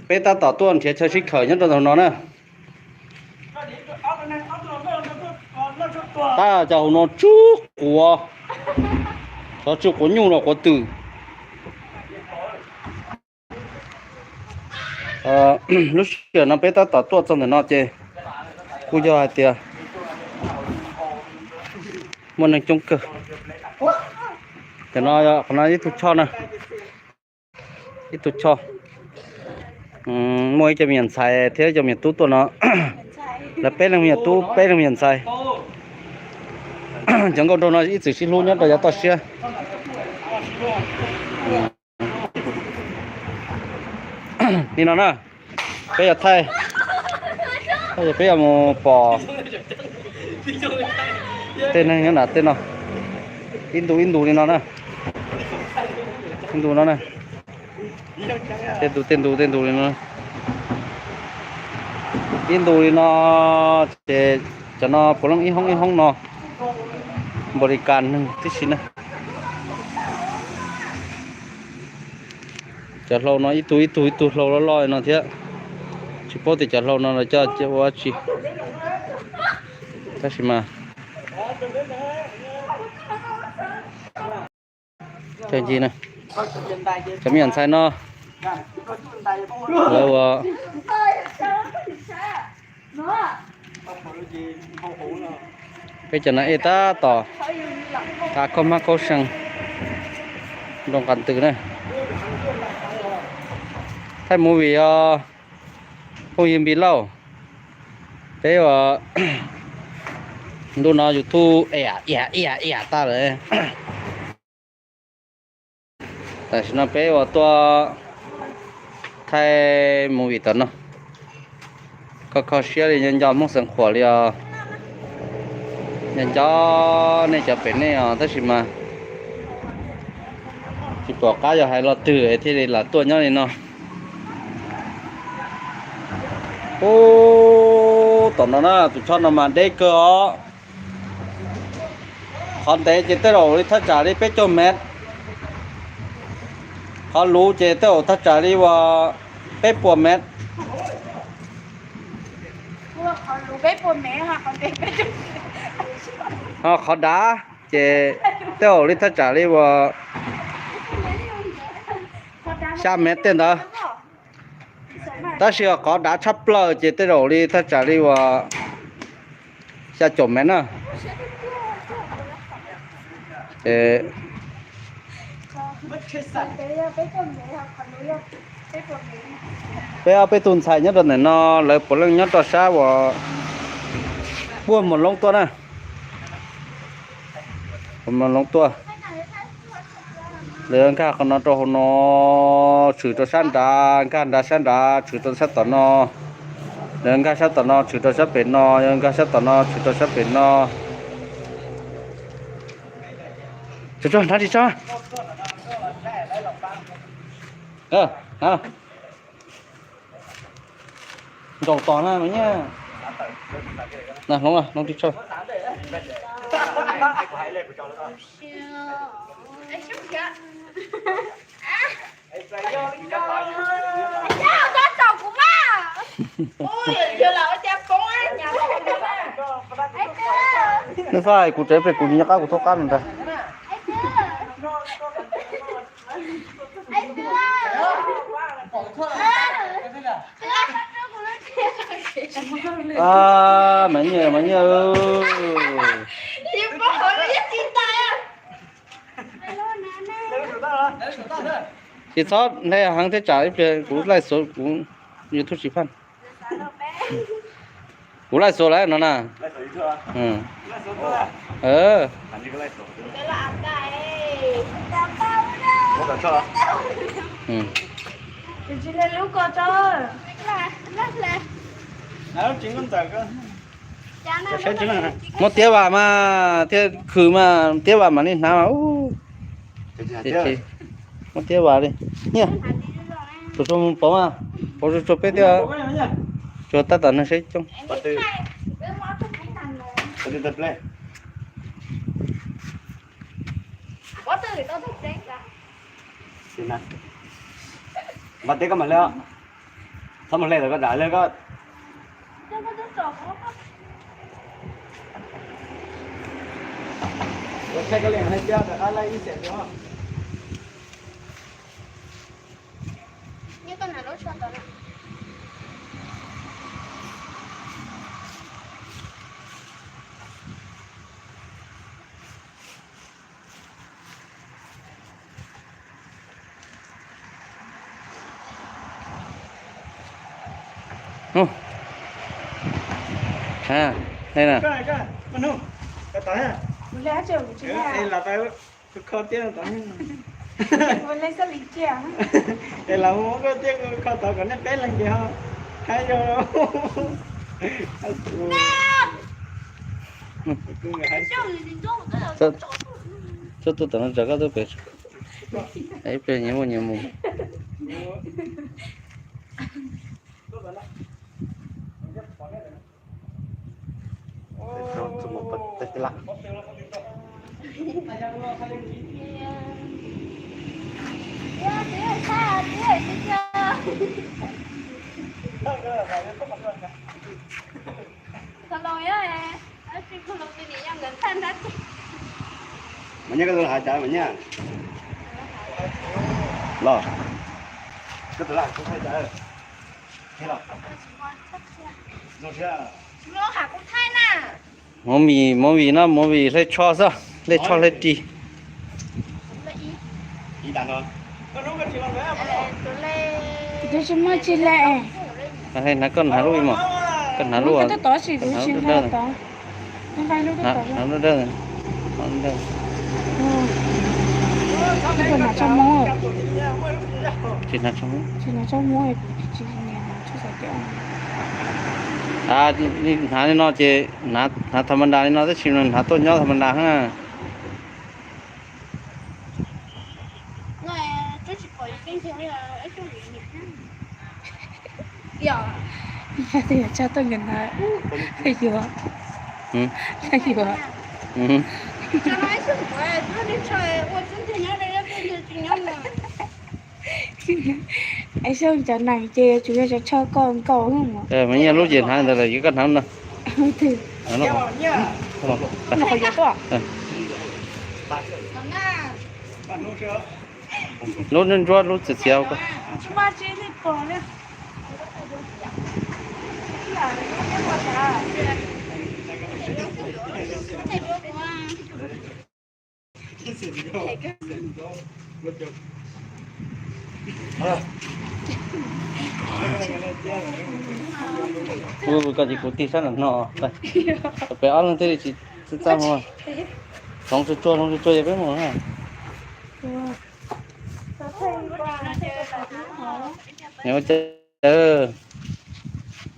Peb tab tom tuaj nrhiav chaw sib khawm nyob rau ntawm no na. Tab cov hauv no tsw quav, cov tsw quav nyuj los quav twm. Lub sij hawm no peb tab tom tuaj txog ntawm no ces kuj yog hais tias muaj neeg coob kawg. Cov no, qhov no ib tug choj na, ib tug choj. Muaj ib co me nyuam ntxhais thiab ib co me nyuam tub tuaj no. Lawv peb leeg me nyuam tub, peb leeg me nyuam ntxhais. Cov nkauj nraug no ib txwm sib hlub nyob rau yav toj siab. Li no na, peb yuav thaij, peb yuav mus pom tej neeg nyob nram tej no, ib ntu ib ntu li no na, ib ntu no na, tej ntu tej ntu tej ntu li no, ib ntu li no, ces cov no puav leej ib hoob ib hoob no npaum li kas neeg tib si na. Cov hlau no ib tug ib tug ib tug hlau loj loj no thiab. Tsis paub tias cov hlau no lawv coj ua dab tsi, tab sis mas cov me nyuam ntxhais no lawv ua peb cov nas ej tab tom tas khaub hmab khaub seev nroo qas ntws na. Thaij movie os phooj ywg Npis Lauj. Peb ua ntu no YouTube iam iam iam tag lawm. Tam sim no peb ua tuaj thaij movie tom no, kho kho siab li nco nco Hmoob Xeev Khuam li os. Nco nco nej cov pem nej os, tab sis mas tsis pom qab yog hais lo twg thiaj li lam tuaj nyob li no. Ub, tom no na tus choj no mas deb kawg os. Qhov ntev ces tej zaum li thaj tsam li peb caug mev, qhov luv ces tej zaum thaj tsam li uas peb puas mev. Ho qhov dav ces tej zaum li thaj tsam li uas xya mev tej ntawd, tab sis qhov dav tshaj plaws ces tej zaum li thaj tsam li uas xya caum mev na. Peb ob peb tug ntxhais nyob rau ntawm no lawv puav leej nyob rau sab uas puag Moos Loob tuaj na. Moos Loob tuaj. Lawv nkag qhov no rau hauv no, tshwm rau sab nrad, nkag nrad sab nrad, tshwm rau sab tom no. Lawv nkag sab tom no, tshwm rau sab pem no, nkag sab tom no, tshwm rau sab pem no. Tso, tso, hnav tsis tso. Nraum tod na, no nyiaj. Na, hloov, hloov tib tso. Nws faj kuv tsev pem kuv nyob qab kuv thoob qab no ntag. Mas nyiaj, mas nyiaj. Tsis txhob hle heev thiab tsam ib pliag kuv laij xuav kuv YouTube tsis phaj. Kuv laij xuav lawm no na. Muab tiab vas mas thiaj khwm mas, tiab vas mam li hnav mas. Muab tiab vas li. Nyiaj, tus tsuag mus pauv mas, pauv tsuag tsuag peb thiab. Tsuag tab tom nrog seb coob. Npaj teb koj mam hle, txhob mus hle tau koj dam le koj. Es lawv muab koj tiab koj tod kom nej peb leeg ces ho haib yog. Txhob tuaj tom no, koj tuaj pem, ib pliag nyias muaj nyias mus. Mas nyab, koj tuaj hais cas mas nyab? Los, koj tuaj hais kuv thaij cas? Movie, movie no movie hle tsho xwb, hle tsho hle ris. Kuv tsis muaj tsis le. Hnav koj hnav lub ib mos, koj hnav lub, koj hnav lub dawb, hnav lub dawb, hnav lub dawb. Tsis hnav tso Hmoob. Hnav li no ces hnav tha ma nda li no tab sis hnav tuaj nyob tha ma nda na. Yog tsa tuaj nkawd ntawd, yuav, yuav. Es xyov cov neeg ces tsuas yog cov tsho koj nkaus. Mas nyiaj lub ces hnav ntawd lawm, koj hnav no. Lub ntsuab ntsuab lub txiv txiav. Ua koj ces kuv tig sab nram no, peb ob leeg thiaj li tsis txaj muag. Hloov tsuag tsuag, hloov tsuag tsuag ces peb mus na. Ua cas,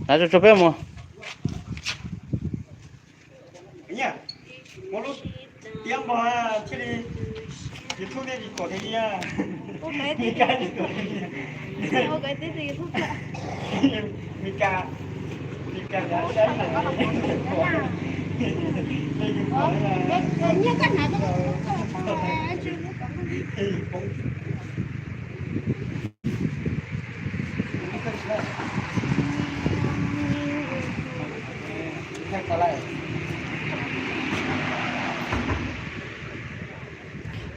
hnav tsuag tsuag peb mus. Tiab npog thiaj li YouTube thiaj tsis tuam thiaj li. Meskas, Meskas, Meskas.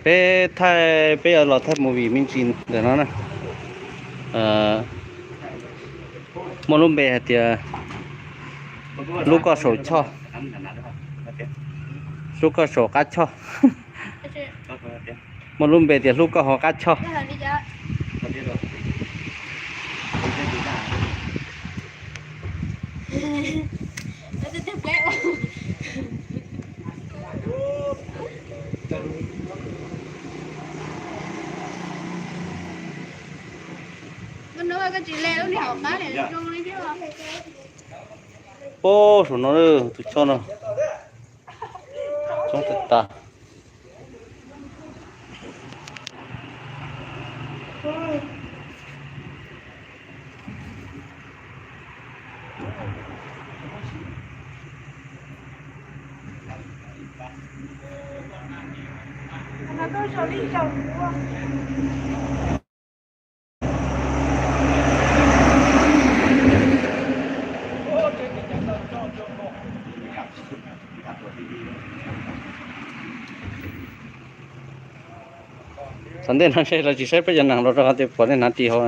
Peb thaij, peb yuav los thaij movie me ntsis ntawm no na. Muaj lub npe hais tias Hlub koj saum choj, Hlub koj saum qab choj. Muaj lub npe tias Hlub koj hauv qab choj. Pab saum no, tus choj no coob tag tas. Tom ntej no ntshe lawv tsis saib peb cov neeg los rau qhov tias puas nej hnav ris hauv.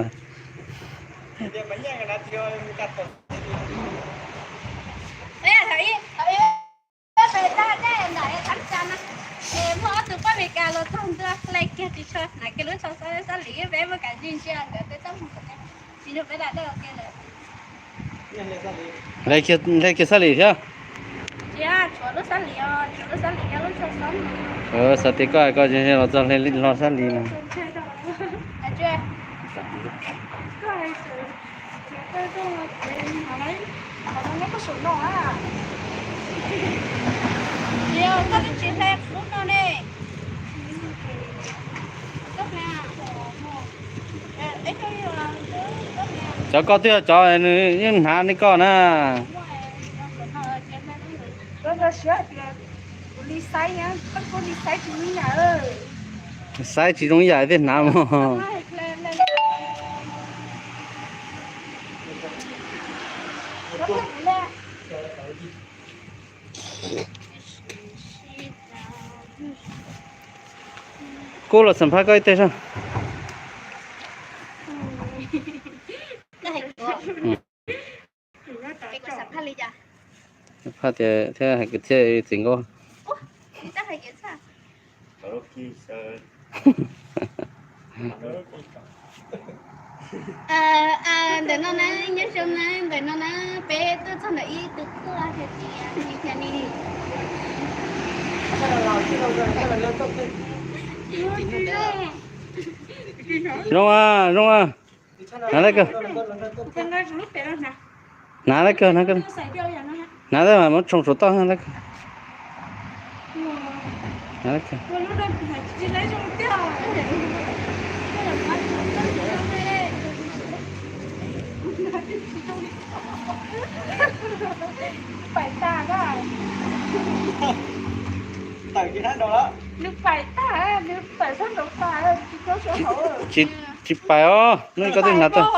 Muaj ob tug poj Amelikas los txog ntua hle kiag ris tsho, hnav kiag lub tsho xab lim, peb muaj kav tsij ntsia nkawd tej txoj hmoo, tsis yog peb da dej ua ke lawm. Hle kiag xab lim thiab. Tsis, tshuav lub xab lim, tshuav lub xab lim nyob lub tsho xab lim. Xav tias koj hais koj los txog hle hlo xab lim no. Cov koj twb yog cov nws yeej hnav li koj na. Saib tsis zoo ib yam thiaj hnav mog. Kub los xam phaj koj ib teg soj. Phaj tias thiab hais kwv txhiaj txiv nkauj. Ntawm no na, nyob zoo na, ntawm no na, peb tuaj txog ntawm ib tug tuaj hais tias, zoo a, zoo a. Hnav lawm kawg. Hnav lawm kawg, hnav lawm kawg. Hnav lawm mas muab tsoo saum toj lawm kawg. Hnav lawm kawg. Tsis pais os, hnub koj twb hnav tag.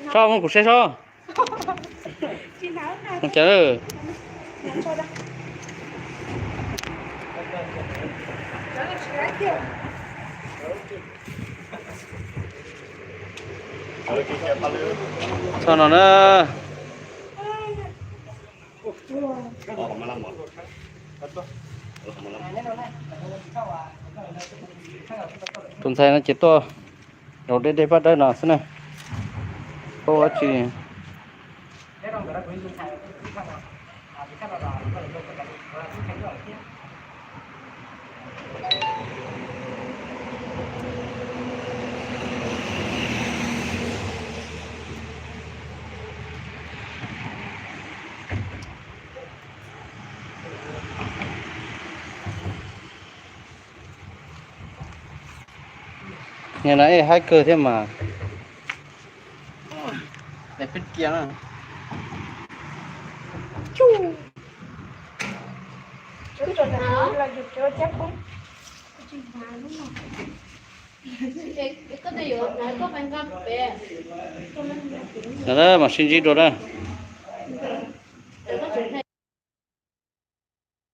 Tso muab kuv saib soj. Ua cas, txog no na. Tus ntxhais no ces tuaj rau deb deb paj dawb no xwb na. Tuaj ua tsi? Nim no ej haib kawg thiab mas. Mam sib ntsib dua na.